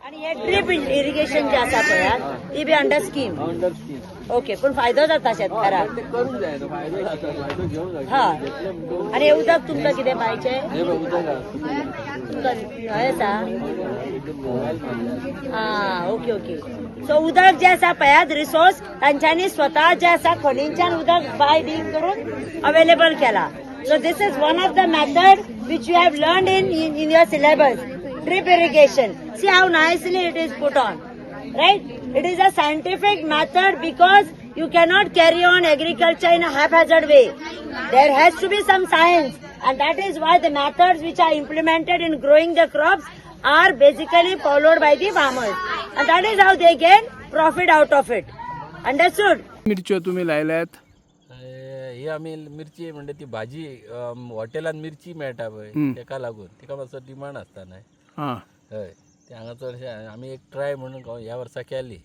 आणि हे drip irrigation जे आसा पळयात ती be under scheme. Under scheme. Okay, पूण फायदो जाता शेतकाराक. ते करूंक जाय न्हू, फायदो जाता, फायदो घेवंक जाय. हा. घेतले म्हणटकूच आणि हे उदक तुमकां कितें बांयचें? हे बघ उदक आसा. तुमकां न्हंय आसा? मोबायल मारला. हा, ओके ओके. सो उदक जे आसा पळयात, रिसोर्स तांच्यांनी स्वता जे आसा खणींच्यान उदक बाय डीग करून अवेलेबल केला. So this is one of the method which you have learn in your syllabus, drip irrigation. See how nicely it is put on, right? It is a scientific method because you cannot carry on agriculture in a haphazard way. There has to be some science, and that is why the methods which are implemented in growing the crops are basically followed by the farmers, and that is how they gain profit out of it. Understood? मिरच्यो तुमी लायल्यात? ही आमी मिरची म्हणजे ती भाजी, हॉटेलान मिरची मेळटा पळय, तेका लागून तिका मातसो डिमांड आसता न्हय. हां. हय, ते हांगा चडशे आमी एक ट्राय म्हणून ह्या वर्सा केली.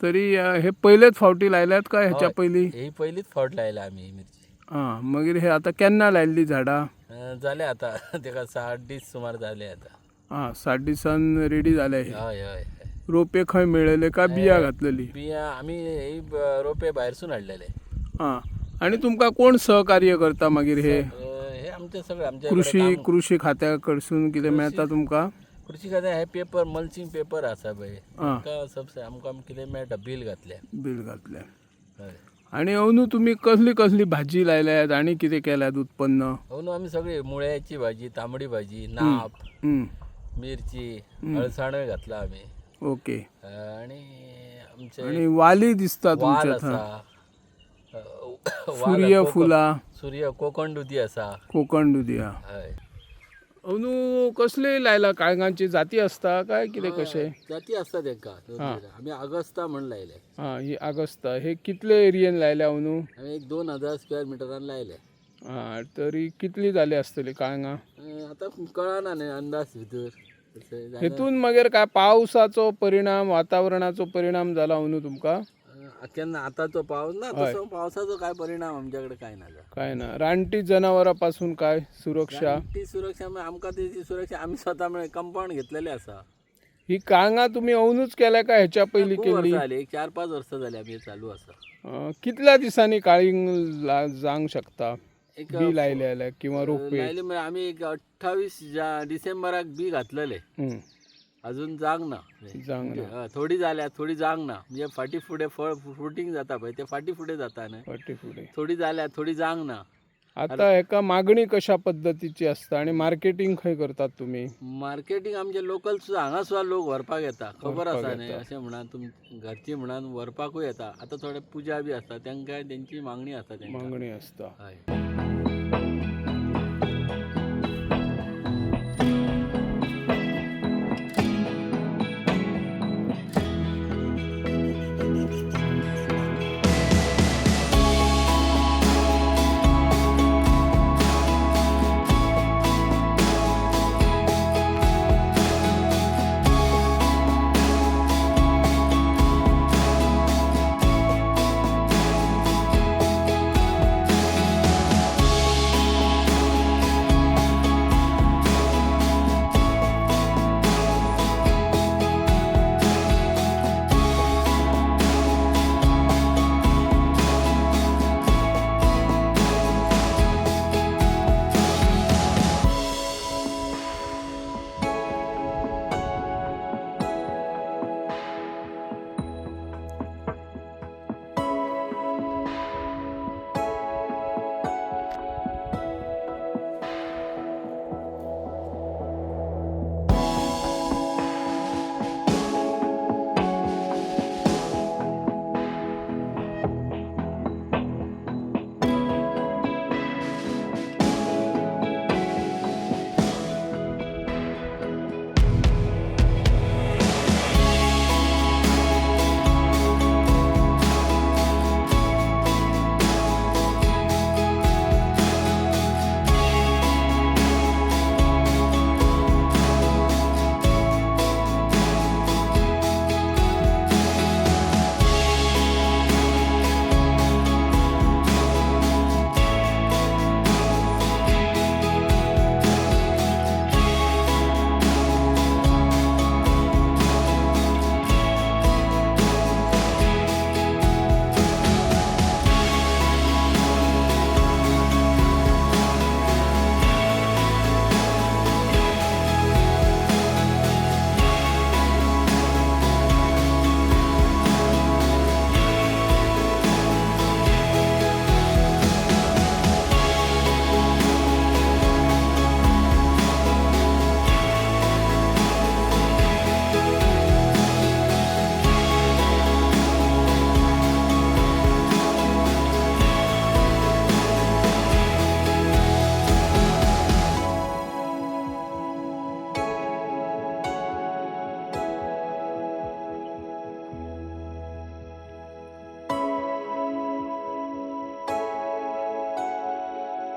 तरी हे पयलेच फावटी लायल्यात काय ह्याच्या हय, पयलीं? ही पयलीच फावट लायल्या आमी ही मिरची. हां, मागीर हे आतां केन्ना लायल्ली झाडां? जाले आतां तेका 60 दीस सुमार जाले आतां. हां, 60 दिसान रेडी जाले हे? हय हय हय. रोपे खंय मेळ्ळेले काय बिया घातलेली? बियां आमी ही रोपे भायरसून हाडलेले. हां, आनी तुमकां कोण सहकार्य करता मागीर हे? हे आमचे सगळे आमच्या कडेन कृषी कृषी खात्या कडसून कितें मेळटा तुमकां? कृषी खात्या हे पेपर, मल्चिंग पेपर आसा पळय, आं. तांकां सबसे आमकां कितें मेळटा बील घातल्या. बील घातलें. हय. आनी अंदू तुमी कसली कसली भाजी लायल्यात आनी कितें केल्यात उत्पन्न? अंदू आमी सगळी मुळ्याची भाजी, तांबडी भाजी, नाप, मिरची, अळसाणय घातला आमी. ओके. आणि आमचे आनी वाली दिसता वाल तुमच्या थंय. आसा, वाल, सूर्यफुलां. सूर्य, कोकण दुदी आसा. कोकण दुदी हा. हय. अंदू कसली लायला? काळंगांची जाती आसता काय कितें कशें? जाती आसता तेंका, आमी आगस्ता म्हण लायले. हां, ही आगस्ता. हे कितले एरियेन लायल्या अंदू? आमी एक 2000 स्क्वेअर मिटरान लायले. हां, तरी कितली जाली आसतली काळंगां? आतां कळना न्ही, अंदाज भितर तशें जालें. हेतून मागीर काय पावसाचो परिणाम, वातावरणाचो परिणाम जाला अंदू तुमकां? केन्ना आतांचो पावस ना, तसो पावसाचो काय परिणाम आमच्याकडे काय ना जाला. काय ना. रानटी जनावरां पासून काय सुरक्षा? ती सुरक्षा म्हणजे आमकां तेची सुरक्षा आमी स्वता म्हणजे कंपाऊंड घेतलेले आसा. ही काळंगां तुमी अंदूच केल्या काय ह्याच्या पयलीं खूब केल्ली? वर्सां जाली, एक 4-5 वर्सां जाली आमी हे चालू आसा. कितल्या दिसांनी काळींग जावंक शकता? एक बी लायले जाल्यार किंवा रोपे? लायले म्हणजे आमी एक 28 डिसेंबराक बी घातलेले. अजून जावंक ना. जावंक ना. हय, थोडी जाल्या, थोडी जावंक ना. म्हणजे फाटी फुडें फळ फ्रुटींग जाता पळय, ते फाटी फुडें जाता न्हय. फाटी फुडें. थोडी जाल्या, थोडी जावंक ना. आता हेका मागणी कशा पद्दतीची आसता आणि मार्केटिंग खंय करतात तुमी? मार्केटींग आमचे लोकल सुद्दां, हांगा सुद्दां लोक व्हरपाक येता, खबर व्हरपाक आसा न्ही. येता. अशें म्हणा तुम घरची म्हणान व्हरपाकूय येता. आतां थोडे पुजा बी आसता, तांकां तेंची मागणी आसता तेंकां. मागणी आसता. हय.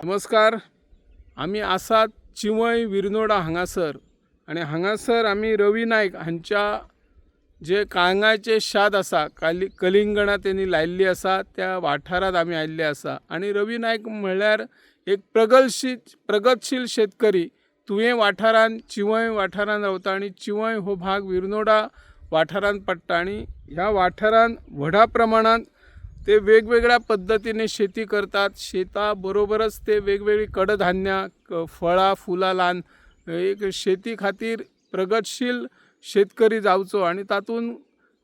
नमस्कार, आमी आसात चिवय विरनोडा हांगासर आनी हांगासर आमी रवी नायक हांच्या जे काळंगाचे शाद आसा, कलिंगणां तेणी लायिल्ली आसा त्या वाठारांत आमी आयिल्ले आसा. आनी रवी नायक म्हणल्यार एक प्रगतशील शेतकरी. तुयें वाठारांत, चिवय वाठारांत रावता आनी चिवय हो भाग विरनोडा वाठारांत पडटा आनी ह्या वाठारांत व्हडा प्रमाणांत ते वेगवेगळ्या पद्दतीने शेती करतात. शेता बरोबरच ते वेगवेगळी कडधान्यां, फळां, फुलां ल्हान एक शेती खातीर प्रगतशील शेतकरी जावचो आनी तातूंत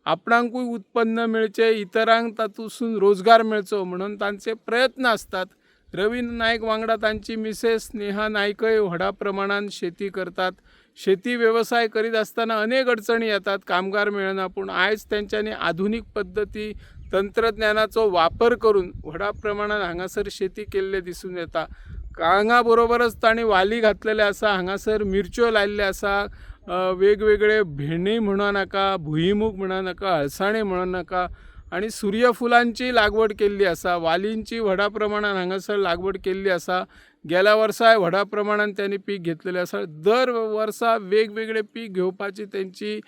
आपणाकूय उत्पन्न मेळचें, इतरांक तातूंतसून रोजगार मेळचो म्हणून तांचे प्रयत्न आसतात. रवी नायक वांगडा तांची मिसेस स्नेहा नायकय व्हडा प्रमाणान शेती करतात. शेती वेवसाय करीत आसतना अनेक अडचणी येतात, कामगार मेळना, पूण आयज तेंच्यांनी आधुनीक पद्दती तंत्रज्ञानाचो वापर करून व्हडा प्रमाणान हांगासर शेती केल्ले दिसून येता. काळंगा बरोबरच तांणी वाली घातलेले आसा, हांगासर मिरच्यो लायिल्ले आसा, वेगवेगळे भेंडी म्हणूं नाका, भुईमूग म्हणूं नाका, अळसाणे म्हणूं नाका आनी सुर्यफुलांची लागवड केल्ली आसा. वालींची व्हडा प्रमाणान हांगासर लागवड केल्ली आसा. गेल्या वर्साय व्हडा प्रमाणान त्यांनी पीक घेतलेलें आसा. दर वर्सा वेगवेगळे पीक घेवपाची तेंची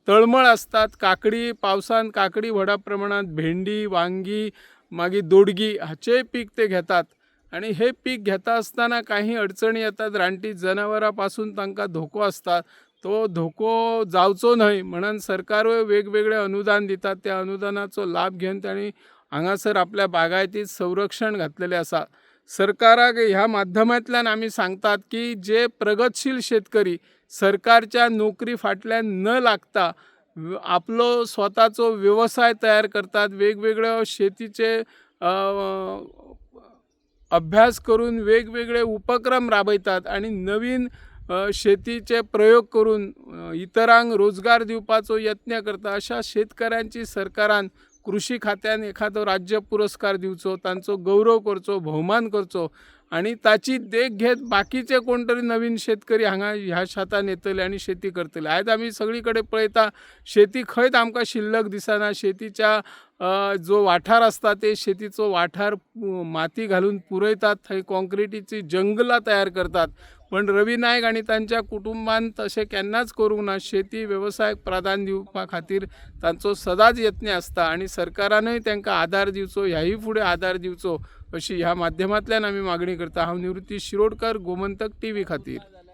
तळमळ आसतात. काकडी पावसान काकडी व्हडा प्रमाणात, भेंडी, वांगी, मागीर दोडगी हाचेय पीक ते घेतात. आनी हे पीक घेता आसतना काही अडचणी येतात. रानटी जनावरां पासून तांकां धोको आसता, तो धोको जावचो न्हय म्हणून सरकारूय वेगवेगळे अनुदान दितात. त्या अनुदानाचो लाभ घेवन तांणी हांगासर आपल्या बागायतीत संरक्षण घातलेलें आसा. सरकाराक ह्या माध्यमांतल्यान आमी सांगतात की जे प्रगतशील शेतकरी सरकारच्या नोकरी फाटल्यान न लागता आपलो स्वताचो वेवसाय तयार करतात, वेगवेगळ्यो शेतीचे अभ्यास करून वेगवेगळे उपक्रम राबयतात आनी नवीन शेतीचे प्रयोग करून इतरांक रोजगार दिवपाचो यत्न करता, अशा शेतकऱ्यांची सरकारान कृषी खात्यान एखादो राज्य पुरस्कार दिवचो, तांचो गौरव करचो, भोवमान करचो आनी ताची देख घेत बाकीचे कोण तरी नवीन शेतकरी हांगा ह्या शेतान येतले आनी शेती करतले. आयज आमी सगळी कडेन पळयता शेती खंयच आमकां शिल्लक दिसना. शेतीच्या जो वाठार आसता ते शेतीचो वाठार माती घालून पुरयतात, थंय कॉन्क्रिटीची जंगलां तयार करतात. पण रवी नायक आनी तांच्या कुटुंबान तशें केन्नाच करूंक ना. शेती वेवसायाक प्राधान्य दिवपा खातीर तांचो सदांच यत्न आसता आनी सरकारानूय तांकां आदार दिवचो, ह्याय फुडें आदार दिवचो अशी ह्या माध्यमांतल्यान आमी मागणी करता. हांव निवृत्ती शिरोडकर, गोमंतक टीव्ही खातीर.